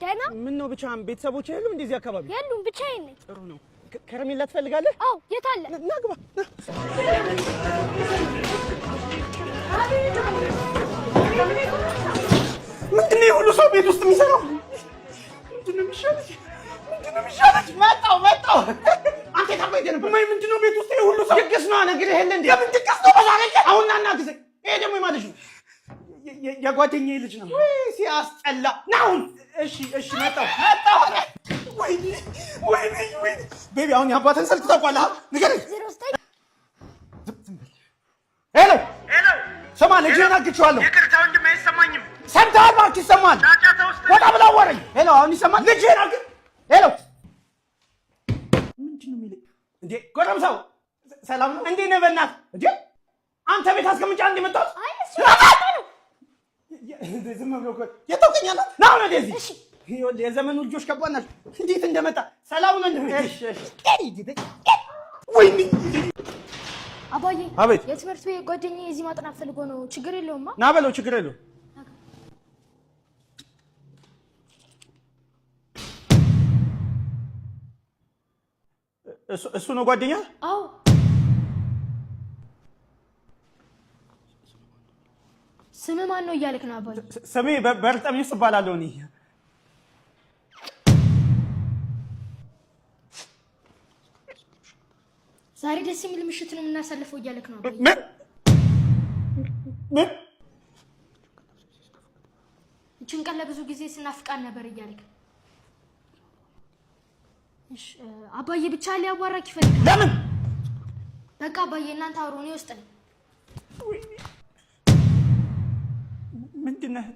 ደህና። ምን ነው ብቻህን? ቤተሰቦች የሉም እንደዚህ አካባቢ? የሉም፣ ብቻዬን ነኝ። ጥሩ ነው። ከረሜላ ትፈልጋለህ? አዎ፣ የት አለ? ና ግባ። ምንድን ነው የሁሉ ሰው ቤት ውስጥ የሚሰራው? ምንድን ነው የሚሻለኝ? ምንድን ነው የሚሻለኝ? መጣሁ መጣሁ። አንተ የት አባይቴ ነበር? እማዬ ምንድን ነው ቤት ውስጥ የሁሉ ሰው? ድግስ ነው ነግሬህ የለ እንዴ? የምን ድግስ ነው? በዛሬ ቀን? አሁን ና እና ግዜ። ይሄ ደግሞ የማን ልጅ ነው? የጓደኛዬ ልጅ ነው። ውይ ሲያስጠላ። ና አሁን። እሺ እሺ፣ መጣሁ መጣሁ። ወይኔ ወይኔ ወይኔ። Baby አሁን የአባትህን ስልክ ታውቀዋለህ? ንገረኝ። 09 Hello ስማ፣ ልጅህን አግቼዋለሁ። ይቅርታ ወንድሜ አይሰማኝም። ሰምተሃል? እባክህ ይሰማል። ጫጫታ ውስጥ ወጣ ብላ አዋራኝ። Hello አሁን ይሰማል? ልጅህን hello ምንድን ነው የሚለኝ እንዴ? ጎረምሳው ሰላም ነው? እንዴት ነህ? በእናትህ እንዴ አንተ ቤት አስቀምጫ እንደ መጣሁት አይ እሱ ነው። ዝም ብሎ እኮ የት ታውቀኛለህ? ና አሁን ወደዚህ። ይኸውልህ የዘመኑ ልጆች ከባድ ናቸው። እንዴት እንደመጣ ሰላም ነው እንዴ? እሺ እሺ። ወይኔ አባዬ። አቤት። የትምህርት ቤት ጓደኛዬ እዚህ ማጥናት ፈልጎ ነው። ችግር የለውማ? ና በለው፣ ችግር የለውም። እሱ ነው ጓደኛ? አዎ። ስምህ ማን ነው እያልክ ነው አባዬ? ስሜ በርጠሚውስ እባላለሁ እኔ። ዛሬ ደስ የሚል ምሽት ነው የምናሳልፈው እያልክ ነው አባዬ? ምን ምን? ይህችን ቀን ለብዙ ጊዜ ስናፍቃን ነበር እያልክ። እሺ አባዬ ብቻ ሊያዋራክ ይፈልጋል። ለምን? በቃ አባዬ እናንተ አውሩ፣ እኔ ውስጥ ነኝ። ምንድን ነህ?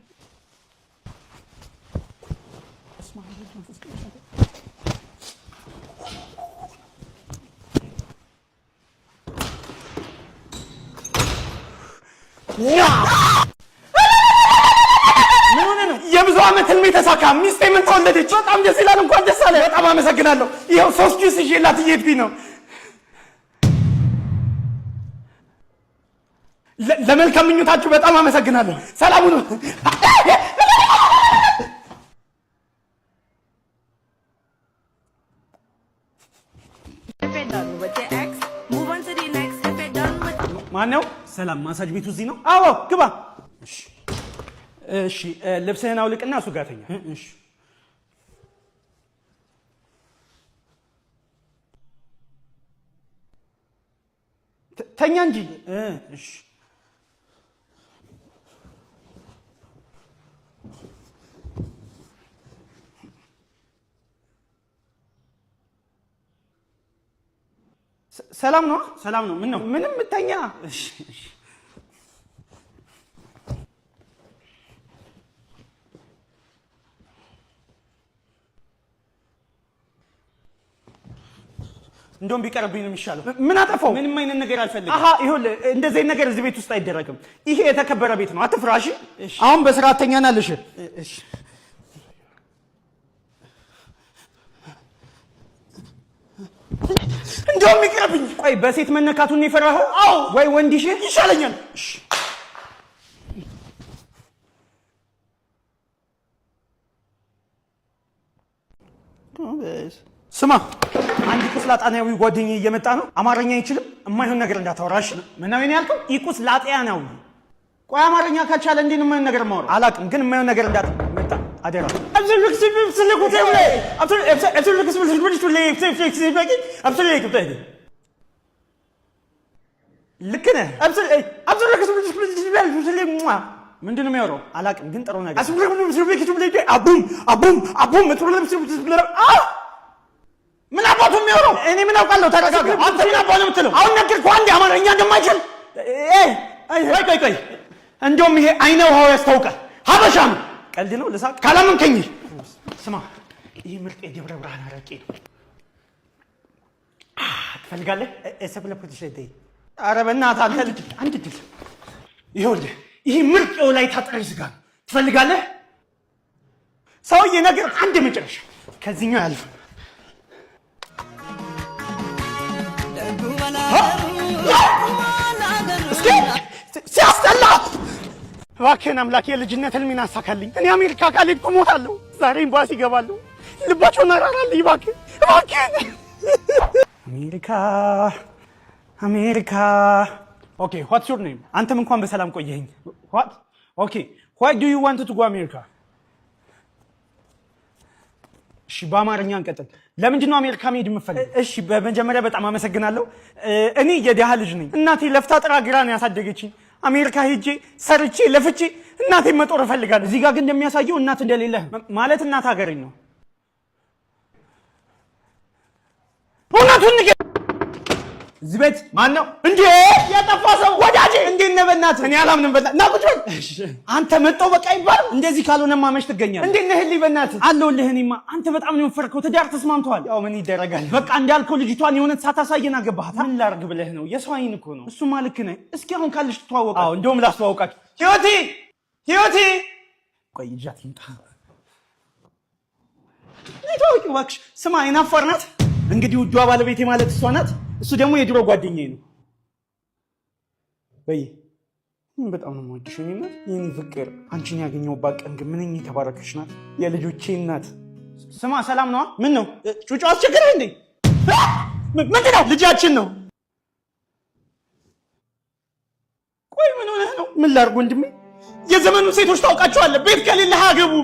ምን ሆነህ ነው? የብዙ ዓመት ህልሜ ተሳካ። ሚስቴ ምን ተወለደች። በጣም ደስ ይላል። እንኳን ደስ አለ። በጣም አመሰግናለሁ። ይኸው 3 ጁስ ይዤላት እየሄድኩኝ ነው። ለመልካም ምኞታችሁ በጣም አመሰግናለሁ። ሰላም ሁኑ። If you're done with your ex, move on to the next. If you're done with ማነው? ሰላም፣ ማሳጅ ቤቱ እዚህ ነው? አዎ፣ ግባ። እሺ እሺ፣ ልብስህን አውልቅና እሱ ጋር ተኛ። እሺ ተኛ እንጂ። እሺ ሰላም ነው? ሰላም ነው። ምን ነው? ምንም ተኛ። እሺ እሺ። እንደውም ቢቀርብኝ ነው የሚሻለው። ምን አጠፋው? ምንም አይነት ነገር አልፈልግም። አሃ ይኸውልህ፣ እንደዚህ አይነት ነገር እዚህ ቤት ውስጥ አይደረግም። ይሄ የተከበረ ቤት ነው። አትፍራ። እሺ? አሁን በስርዓት ተኛናልሽ። እሺ። እንደውም ይቅርብኝ። ቆይ በሴት መነካቱን ነው የፈራኸው? አዎ። ወይ ወንድ ይሻለኛል። እሺ። ስማ፣ አንድ ቁስላጣናዊ ጓደኛዬ እየመጣ ነው። አማርኛ አይችልም። የማይሆን ነገር እንዳታወራሽ። ምነው የኔ ያልከው? ኢቁስላጤያናዊ። ቆይ አማርኛ ካልቻለ እንዴት ነው የማይሆን ነገር የማወራው? አላውቅም፣ ግን የማይሆን ነገር እንዳት መጣ አደራ። ልክ ነህ። ምንድን ነው የሚያወራው? አላውቅም፣ ግን ጥሩ ነገር። አቡም አቡም ምን አባቱ የሚያወራው? እኔ ምን አውቃለሁ? ተረጋጋ። አንተ ምን አባቱ ነው የምትለው? አሁን ነገርኩህ አንዴ አማርኛ እንደማይችል። ቆይ ቆይ ቆይ፣ እንደውም ይሄ አይነ ውሃው ያስታውቃል። ሀበሻ ነው። ቀልድ ነው። ልሳቅ ካላመንከኝ። ስማ፣ ይህ ምርጥ የደብረ ብርሃን አረቄ ነው። ትፈልጋለህ? ኧረ በእናትህ አንተ ልጅ አንድ ድል። ይኸውልህ ይህ ምርጥ የወላይታ ጥሬ ስጋ ነው። ትፈልጋለህ? ሰውዬ ነገር አንድ መጨረሻ ከዚህኛው አያልፍም። እስኪ ሲያስጠላ። እባክህን አምላክ የልጅነት ህልሜን አሳካልኝ። እኔ አሜሪካ ካልሄድኩ እሞታለሁ። ዛሬ ኤምባሲ እገባለሁ። ልባቸውን አራራልኝ እባክህ፣ እባክህን። አሜሪካ፣ አሜሪካ። Okay, what's your name? አንተም እንኳን በሰላም ቆየኸኝ። What? Okay, why do you want to go አሜሪካ? እሺ፣ በአማርኛ እንቀጥል። ለምንድን ነው አሜሪካ መሄድ የምፈልግ? እሺ፣ በመጀመሪያ በጣም አመሰግናለሁ። እኔ የድሃ ልጅ ነኝ። እናቴ ለፍታ ጥራ ግራ ነው ያሳደገችኝ። አሜሪካ ሄጄ ሰርቼ ለፍቼ እናቴን መጦር እፈልጋለሁ። እዚህ ጋር ግን እንደሚያሳየው እናት እንደሌለህ ማለት እናት ሀገሬን ነው። እውነቱን ንገር። እዚህ ቤት ማን ነው እንዴ? የጠፋ ሰው ወዳጄ፣ እንዴት ነህ? በእናትህ እኔ አላምንም። በእናትህ ና ቁጭ በል። አንተ መጣው በቃ ይባላል። እንደዚህ ካልሆነማ መች ትገኛለህ? እንዴት ነህ? ህልይ በእናትህ አለሁልህ። እኔማ አንተ በጣም ነው የወፈርከው። ትዳር ተስማምተዋል። ያው ምን ይደረጋል። በቃ እንዳልከው ልጅቷን የእውነት ሳታሳየን አገባሃት። ምን ላድርግ ብለህ ነው? የሰው አይን እኮ ነው። እሱማ ልክ ነህ። እስኪ አሁን ካለሽ ትተዋወቃ። አዎ፣ እንደውም ላስተዋውቃችሁ። ህይወቴ፣ ህይወቴ፣ ቆይ ይዣት ልምጣ። ተዋወቂው እባክሽ። ስማ፣ አይናፋር ናት። እንግዲህ ውዷ ባለቤቴ ማለት እሷ ናት። እሱ ደግሞ የድሮ ጓደኛዬ ነው። በይ፣ በጣም ነው የምወድሽ የኔ እናት፣ የኔ ፍቅር። አንቺን ያገኘሁባት ቀን ግን ምንኛ የተባረከች ናት። የልጆቼ እናት። ስማ፣ ሰላም ነዋ? ምን ነው ጩጮ አስቸገረህ እንዴ? ምንድን ነው? ልጃችን ነው። ቆይ ምን ሆነህ ነው? ምን ላድርግ ወንድሜ? የዘመኑ ሴቶች ታውቃቸዋለህ። ቤት ከሌለህ አገቡ።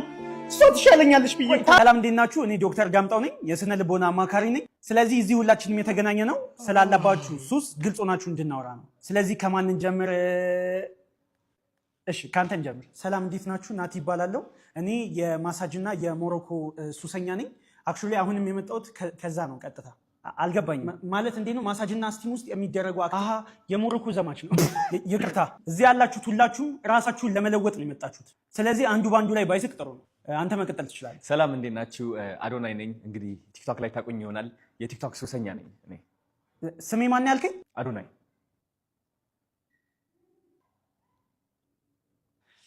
እሷ ትሻለኛለች ብዬ። ሰላም፣ እንዴት ናችሁ? እኔ ዶክተር ዳምጣው ነኝ፣ የስነ ልቦና አማካሪ ነኝ። ስለዚህ እዚህ ሁላችንም የተገናኘ ነው ስላለባችሁ ሱስ ግልጽ ሆናችሁ እንድናወራ ነው። ስለዚህ ከማን እንጀምር? እሺ፣ ከአንተ እንጀምር። ሰላም፣ እንዴት ናችሁ? ናቲ እባላለሁ። እኔ የማሳጅና የሞሮኮ ሱሰኛ ነኝ። Actually አሁንም የመጣሁት ከዛ ነው ቀጥታ። አልገባኝም። ማለት እንዴት ነው ማሳጅና steam ውስጥ የሚደረገው? አሀ፣ የሞሮኮ ዘማች ነው። ይቅርታ፣ እዚህ ያላችሁት ሁላችሁም ራሳችሁን ለመለወጥ ነው የመጣችሁት። ስለዚህ አንዱ በአንዱ ላይ ባይስቅ ጥሩ ነው። አንተ መቀጠል ትችላለህ። ሰላም፣ እንዴት ናችሁ? አዶናይ ነኝ። እንግዲህ ቲክቶክ ላይ ታውቁኝ ይሆናል። የቲክቶክ ሱሰኛ ነኝ እኔ። ስሜ ማን ያልከኝ? አዶናይ።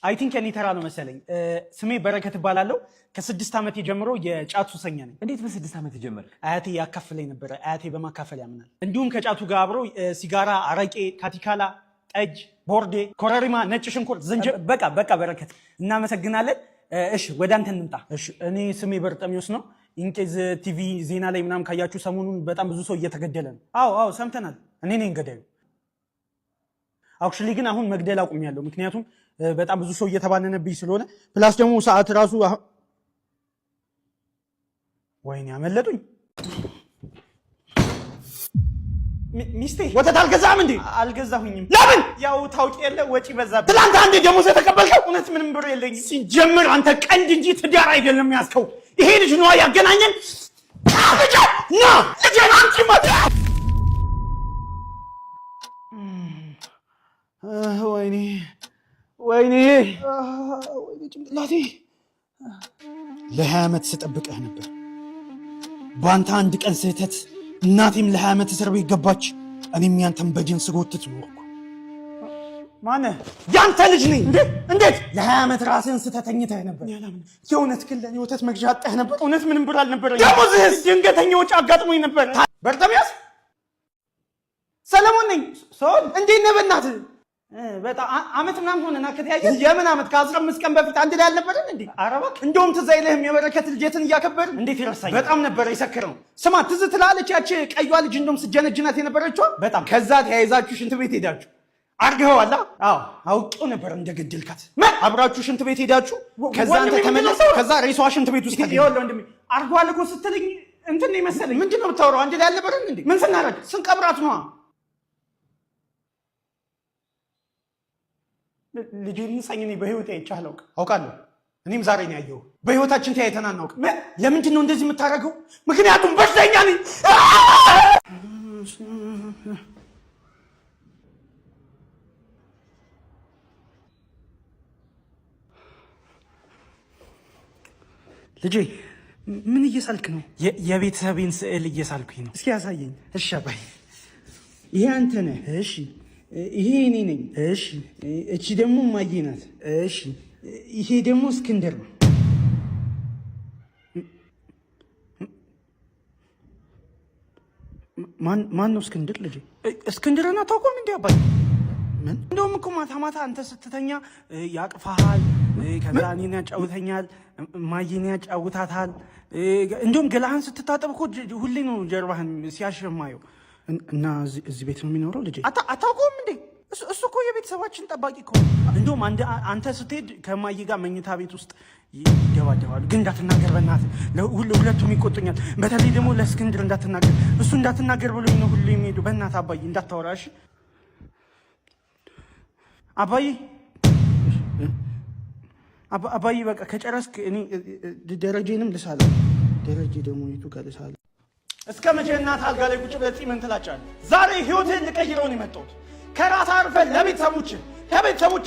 I think የኔ ተራ ነው መሰለኝ። ስሜ በረከት እባላለሁ። ከ6 ዓመቴ ጀምሮ የጫት ሱሰኛ ነኝ። እንዴት በ6 ዓመት ጀመርክ? አያቴ ያካፍለኝ ነበረ። አያቴ በማካፈል ያምናል። እንዲሁም ከጫቱ ጋር አብሮ ሲጋራ፣ አረቄ፣ ካቲካላ፣ ጠጅ፣ ቦርዴ፣ ኮረሪማ፣ ነጭ ሽንኩርት፣ ዝንጅብል። በቃ በቃ በረከት፣ እናመሰግናለን። እሺ፣ ወደ አንተ እንምጣ። እሺ፣ እኔ ስሜ በርጠሚዎስ ነው። In case ቲቪ ዜና ላይ ምናምን ካያችሁ ሰሞኑን በጣም ብዙ ሰው እየተገደለ ነው። አዎ አዎ፣ ሰምተናል። እኔ ነኝ ገዳዩ። Actually ግን አሁን መግደል አቁሜያለሁ። ምክንያቱም በጣም ብዙ ሰው እየተባነነብኝ ስለሆነ፣ plus ደግሞ ሰዓት ራሱ ወይኔ አመለጡኝ። ሚስቴ፣ ወተት አልገዛም እንዴ? አልገዛሁኝም። ለምን? ያው ታውቂ የለ ወጪ በዛብኝ። ትላንት አንዴ ደሞዝ የተቀበልከው? እውነት ምንም ብር የለኝም። ሲጀምር አንተ ቀንድ እንጂ ትዳር አይደለም ያዝከው። ይሄ ልጅ ነዋ ያገናኘን። ልጄ ና፣ ልጄን አንቺ ወይኔ፣ ወይኔ፣ ወይኔ ጭንቅላቴ። ለ20 ዓመት ስጠብቅህ ነበር። በአንተ አንድ ቀን ስህተት እናቴም ለ20 ዓመት እስር ቤት ገባች። እኔም ያንተን በድን ስጎትት ኖርኩ። ማነህ? ያንተ ልጅ ነኝ። እንዴ? እንዴት? ለ20 ዓመት ራስህን ስተህ ተኝተህ ነበር። የእውነት ግን ለእኔ ወተት መግዣ አጥተህ ነበር። እውነት ምንም ብር አልነበረኝም። ደሞዝህስ? ድንገተኛ ወጪ አጋጥሞኝ ነበር። በርጠሚያስ፣ ሰለሞን ነኝ። ሰውን እንዴት ነህ? በእናትህ በጣም አመት ምናምን ሆነና ከተያየን። የምን አመት? ከ15 ቀን በፊት አንድ ላይ አልነበረን እንዴ? ኧረ እባክህ፣ እንደውም ትዝ አይልህም የበረከት ልጀትን እያከበርን? እንዴት ይረሳኛል? በጣም ነበረ የሰከረው። ስማ፣ ትዝ ትላለች ያቺ ቀዩዋ ልጅ እንደውም ስጀነጅናት የነበረችዋ በጣም። ከዛ ተያይዛችሁ ሽንት ቤት ሄዳችሁ አርገኸዋላ? አዎ፣ አውቄው ነበር እንደገደልካት። ምን፣ አብራችሁ ሽንት ቤት ሄዳችሁ ከዛ አንተ ተመለስ፣ ከዛ ሬሷ ሽንት ቤት ውስጥ ተገኘ። ይኸውልህ ወንድሜ፣ አርገዋል እኮ ስትለኝ እንትን ነው የመሰለኝ። ምንድን ነው የምታወራው? አንድ ላይ አልነበረን እንዴ? ምን ስናደርግ? ስንቀብራት ነዋ። ልጄን ንሳኝ። እኔ በህይወቴ አይቼ አላውቅም። አውቃለሁ። እኔም ዛሬ ነው ያየሁህ። በህይወታችን ተያይተን አናውቅም። ምን? ለምንድን ነው እንደዚህ የምታደርገው? ምክንያቱም በሽተኛ ነኝ። ልጄ፣ ምን እየሳልክ ነው? የቤተሰቤን ስዕል እየሳልኩኝ ነው። እስኪ ያሳየኝ። እሺ አባይ፣ ይሄ አንተ ነህ። እሺ፣ ይሄ እኔ ነኝ። እሺ፣ እቺ ደግሞ እማዬ ናት። እሺ፣ ይሄ ደግሞ እስክንድር ነው። ማን ነው እስክንድር? ልጄ፣ እስክንድርን አታውቀውም እንዴ አባይ? ምን? እንደውም እኮ ማታ ማታ አንተ ስትተኛ ያቅፋሃል፣ ከዛ እኔን ያጫውተኛል፣ እማዬን ያጫውታታል። እንደውም ገላህን ስትታጠብ እኮ ሁሌ ነው ጀርባህን ሲያሸማየው። እና እዚህ ቤት ነው የሚኖረው ልጄ? አታውቀውም እንዴ? እሱ እኮ የቤተሰባችን ጠባቂ እኮ ነው። እንደውም አንተ ስትሄድ ከማዬ ጋር መኝታ ቤት ውስጥ ይደባደባሉ። ግን እንዳትናገር በእናትህ፣ ሁለቱም ይቆጡኛል። በተለይ ደግሞ ለእስክንድር እንዳትናገር፣ እሱ እንዳትናገር ብሎኝ ነው ሁሉ የሚሄዱ። በእናትህ አባዬ እንዳታወራ እሺ? አባዬ አባዬ በቃ ከጨረስክ እኔ ደረጀንም ልሳለሁ። ደረጀ ደግሞ የቱ ጋር ልሳለሁ? እስከ መቼ እናት አልጋ ላይ ቁጭ ብለህ ጺምህን ትላጫለህ? ዛሬ ህይወትህን ልቀይረው ነው የመጣሁት። ከራስህ አልፈህ ለቤተሰቦችህ ከቤተሰቦች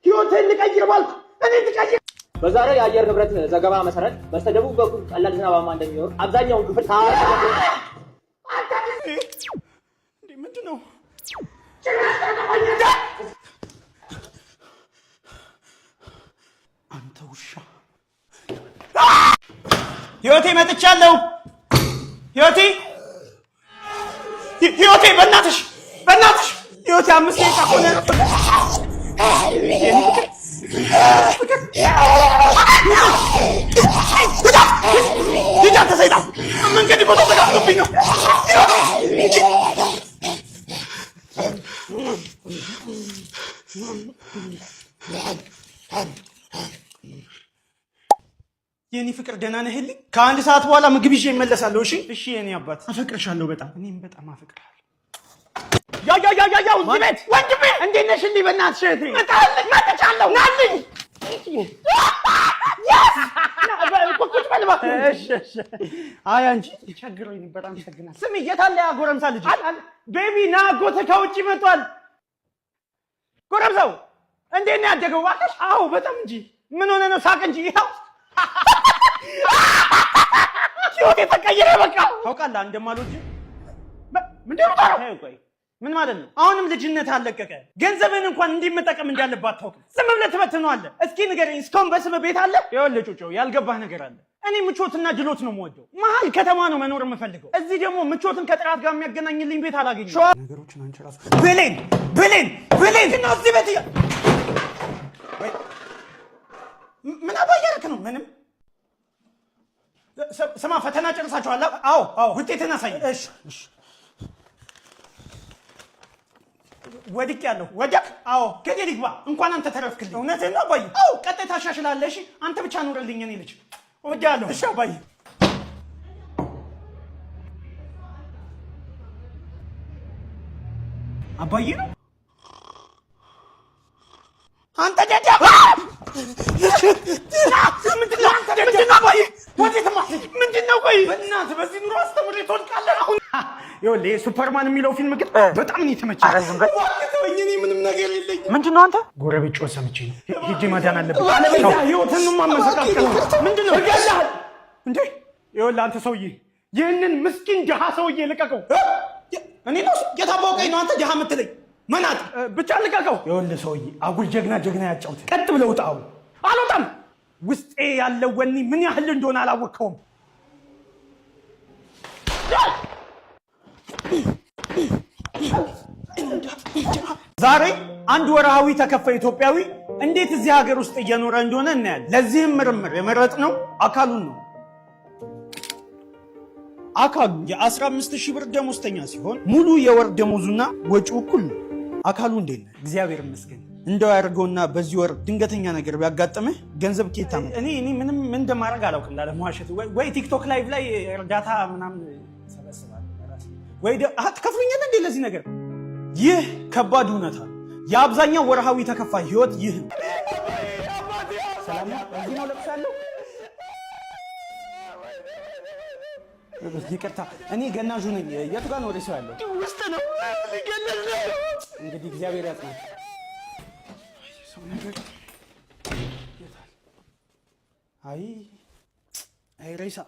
ህይወትህን ልቀይር ባልኩ እኔ ልቀይር። በዛሬው የአየር ንብረት ዘገባ መሰረት በስተደቡብ በኩል ቀላል ዝናባማ እንደሚኖር አብዛኛውን ክፍል ምንድን ነው? አንተ ውሻ! ህይወቴ መጥቻለሁ። ህይወቴ ህይወቴ፣ በእናትሽ በእናትሽ ህይወቴ፣ 5 ደቂቃ ሆነ። ሂድ አንተ ሰይጣን! መንገድ ቦታ ተጋፍቶብኝ ነው። የኔ ፍቅር ደህና ነህልኝ? ከአንድ ሰዓት በኋላ ምግብ ይዤ እመለሳለሁ። እሺ እሺ። የኔ አባት አፈቅርሻለሁ በጣም። እኔም በጣም አፈቅርሃለሁ። ያው ያው ያው ያው እዚህ ቤት ወንድሜ፣ እንዴት ነሽ? እንዲህ በእናትሽ እህቴ መጥቻለሁ። ናልኝ። ቁጭ በል እባክህ። እሺ እሺ። አይ አንቺ ቸግሮኝ ነበር። አመሰግናለሁ። ስሚ፣ የት አለ ያ ጎረምሳ ልጅ? Baby ና፣ አጎትህ ከውጭ መጥቷል። ጎረምሳው እንዴት ነው ያደገው? እባክሽ። አዎ በጣም እንጂ። ምን ሆነ ነው? ሳቅ እንጂ። ይኸው ህይወቴ ተቀየረ። በቃ ታውቃለህ እንደማልወድ ምንድን ነው? ቆይ ምን ማለት ነው? አሁንም ልጅነት አለቀቀ። ገንዘብህን እንኳን እንዲመጠቀም እንዳለባት አታውቅም። ዝም ብለህ ትበትነዋለህ። እስኪ ንገረኝ፣ እስካሁን በስምህ ቤት አለ? ይኸውልህ ጩጮ፣ ያልገባህ ነገር አለ። እኔ ምቾትና ድሎት ነው የምወደው። መሀል ከተማ ነው መኖር የምፈልገው። እዚህ ደግሞ ምቾትን ከጥራት ጋር የሚያገናኝልኝ ቤት አላገኘሁም። ነገሮችን አንቺ ራሱ ብሌን ብሌን ብሌን ነው እዚህ ቤት ምን አባ እያደረክ ነው? ምንም። ስማ፣ ፈተና ጨርሳችኋል? አዎ አዎ። ውጤትን አሳይ። እሺ እሺ። ወድቄያለሁ። ወደቅ? አዎ። ገደል ይግባ። እንኳን አንተ ተረፍክልኝ። እውነትህን ነው አባዬ? አዎ። ቀጣይ ታሻሽላለህ። እሺ፣ አንተ ብቻ ኑርልኝ። እኔ ልጅ እወድሃለሁ። እሺ አባዬ። አባዬ ነው። አንተ ደደ ምንድን ነው አባዬ? ምንድን ነው? ቆይ በእናትህ በዚህ ኑሮ አስተምሬ ትወድቃለህ። አሁን ይኸውልህ ሱፐርማን የሚለው ፊልም ግን በጣም ነው የተመቸኝ። ተወኝ፣ እኔ ምንም ነገር የለኝም። ምንድን ነው አንተ? ጎረቤት ጮህ ሰምቼ ነው ሂጅ፣ ማዳን አለብኝ። አለበለዚያ ህይወትን ማመሰቃቀል ምንድን ነው? እገልሃለሁ እንዴ! ይኸውልህ አንተ ሰውዬ፣ ይህንን ምስኪን ድሃ ሰውዬ ልቀቀው። እኔ ነው የታወቀኝ ነው አንተ ድሃ የምትለኝ መናት ብቻ ልቀቀው። ይኸውልህ ሰውዬ፣ አጉል ጀግና ጀግና ያጫውት። ቀጥ ብለህ ውጣ። አሁን አልወጣም። ውስጤ ያለው ወኔ ምን ያህል እንደሆነ አላወቅከውም። ዛሬ አንድ ወርሃዊ ተከፋይ ኢትዮጵያዊ እንዴት እዚህ ሀገር ውስጥ እየኖረ እንደሆነ እናያለን። ለዚህም ምርምር የመረጥነው አካሉን ነው። አካሉ የ15 ሺህ ብር ደሞዝተኛ ሲሆን ሙሉ የወር ደሞዙና ወጪው እኩል ነው። አካሉ እንዴት ነህ? እግዚአብሔር ይመስገን። እንደው ያደርገውና በዚህ ወር ድንገተኛ ነገር ቢያጋጥምህ ገንዘብ ከየት ታመጣለህ? እኔ ምንም ምን እንደማደርግ አላውቅም። ላለመዋሸት ወይ ቲክቶክ live ላይ እርዳታ ምናምን ሰበስባለሁ ወይ ትከፍሉኛለህ እንዴ ለዚህ ነገር? ይህ ከባድ እውነታ ነው። የአብዛኛው ወርሃዊ ተከፋይ ህይወት ይህ ነው። ሰላም ነው። እዚህ ነው ለቅሶ ያለው። ይቅርታ እኔ ገናዡ ነኝ። የቱ ጋር ነው ሬሳው ያለው? ውስጥ ነው። እንግዲህ እግዚአብሔር ያጽናል። ሰው ነገር የታል? አይ አይ ሬሳ።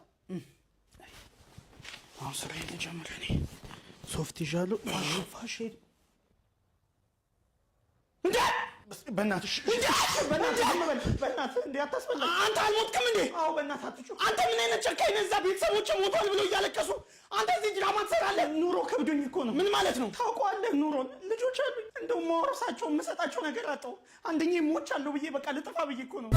አሁን ስራዬን ልጀምር። እኔ ሶፍት ይዣለሁ። ፋሽ እንዴ! በእናትህ በእናትህ ዝም በል፣ በእናትህ እንዴ አታስበላኝ። አንተ አልሞትክም እንዴ? አዎ በእናትህ አትጩህ። አንተ ምን አይነት ጨካኝ ነህ? እዛ ቤተሰቦች ሞቷል ብለው እያለቀሱ አንተ እዚህ ድራማ ትሰራለህ። ኑሮ ከብዶኝ እኮ ነው። ምን ማለት ነው? ታውቀዋለህ ኑሮን። ልጆች አሉኝ። እንደው ማወርሳቸው የምሰጣቸው ነገር አጣሁ። አንደኛ ሞቻለሁ ብዬ በቃ ልጥፋ ብዬ እኮ ነው።